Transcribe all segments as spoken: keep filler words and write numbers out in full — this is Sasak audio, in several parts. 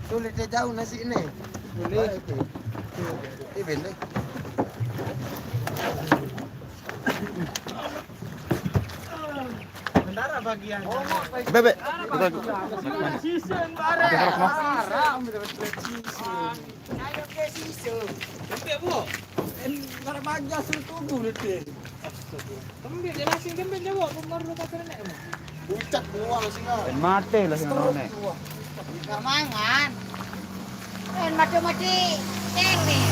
Sulit ya jauh nasi ini. Sulit. Ini benda. Bebek. Kita. Sisun barang. Barang, udah dapat sisun. Ayo ke sisun. Sampai, Bu. Barang baja suruh tunggu nanti. Kembali dia langsung kembali jawab, baru lu kata nenek. Pucat buang singa. Mati lah singa nenek. Mangan. Eh, mati-mati. Nenek.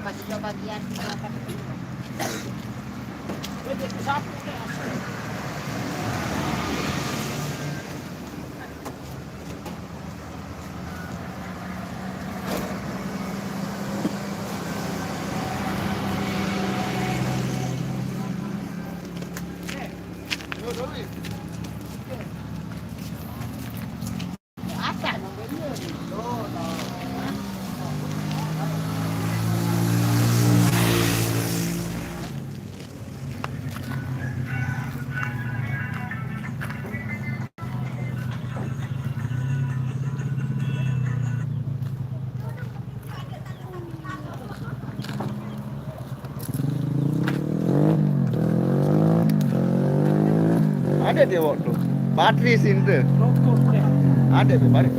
Kasih coba bagian. Ada dia waktu. Bateri sin tu. Ada dia balik.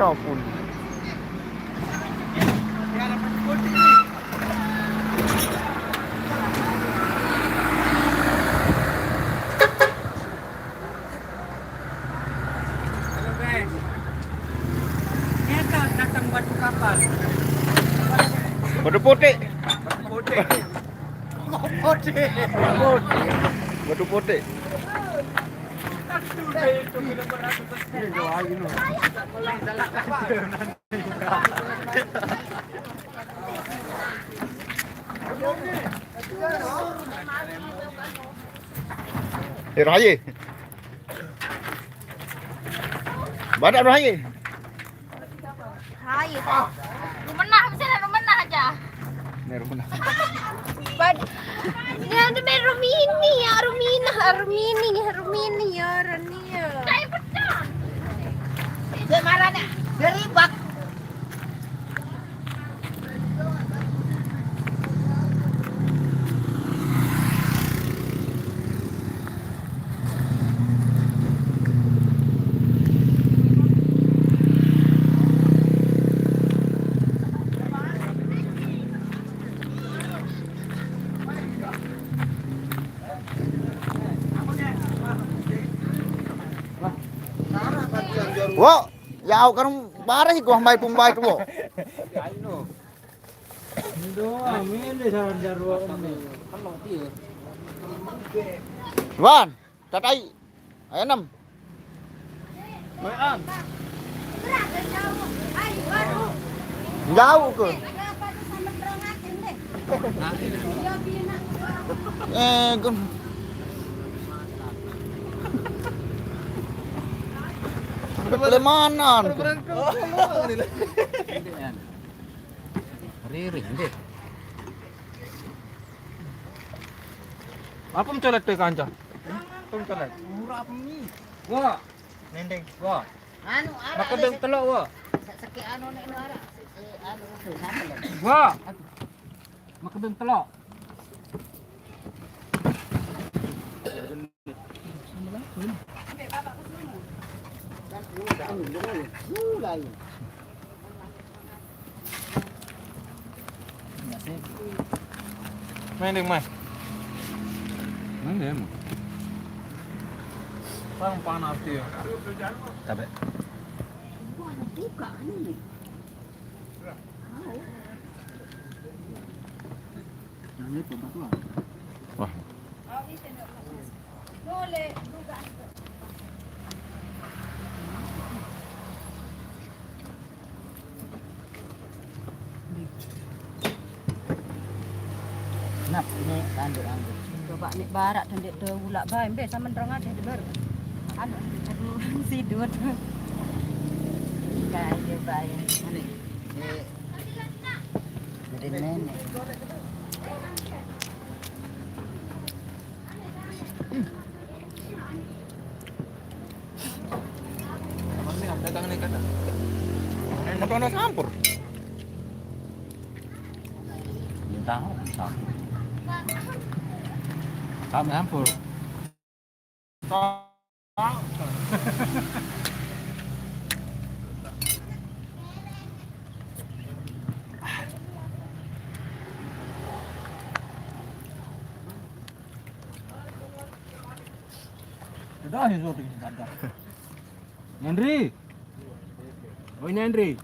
Stop pun. Halo guys. Nyata datang batu kapal. Batu putih. Batu putih. Batu putih. Batu putih. Eh, Raye. Badak Raye. Hai. Lu menah, misalnya lu menah aja. Ini rumah. Bad-, ya, ada main Rumini, ya, Rumina, Rumini, Rumini, ya, Rania. Kayak pecah. Dia marah, nak. Dia ribak. Wo, ya au kan bareh gua mai pumbai tu, wo. Wan, tatai. Ayo, enam. Jauh ke? Eh, gem. Kelemanan. Riri, ndek. Apa mencolet teh kanca? Apa mencolet? Murah apa ni? Wah. Nendeng. Wah. Anu, arah. Makan deng telok, wah. Sakit anu nek anu arah. Eh, anu tu sama lah. Wah. Makan deng telok. Mulai. Main deh, Mas. Main deh, Mas. Bang, panas dia. Capek. Buka ini. Nah, ini tempat tuh. Nap, ini tanduk anggur. Coba nih barak tanduk tu ulak bae, mbe sama nerang ada di baru. Anu, aduh, sidut. Kayu bae. Ini, ini, ini nenek. Abang ni dagang ni kata. Motor nak campur. Bintang, bintang. Kami campur. Sudah ya, sudah, sudah. Nandri. Oi, Nandri.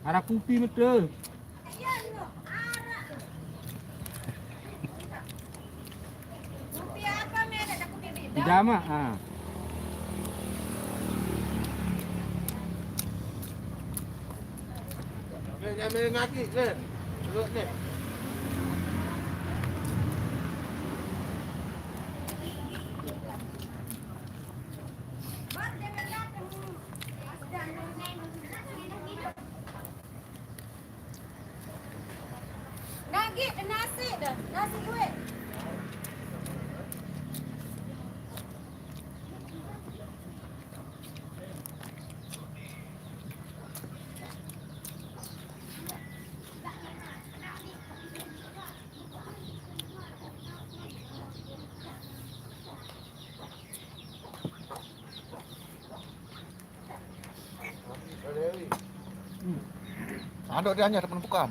Arah kupi metu. Pijama, ah. Ni, ni, ni, ni, ni. Perut ni. Nagi nasi dah, nasi gue. Ada dia hanya teman buka.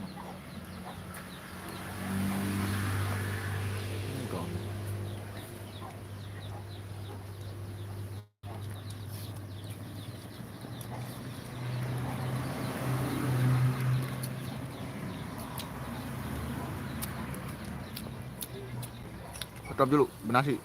Stop dulu, benasi.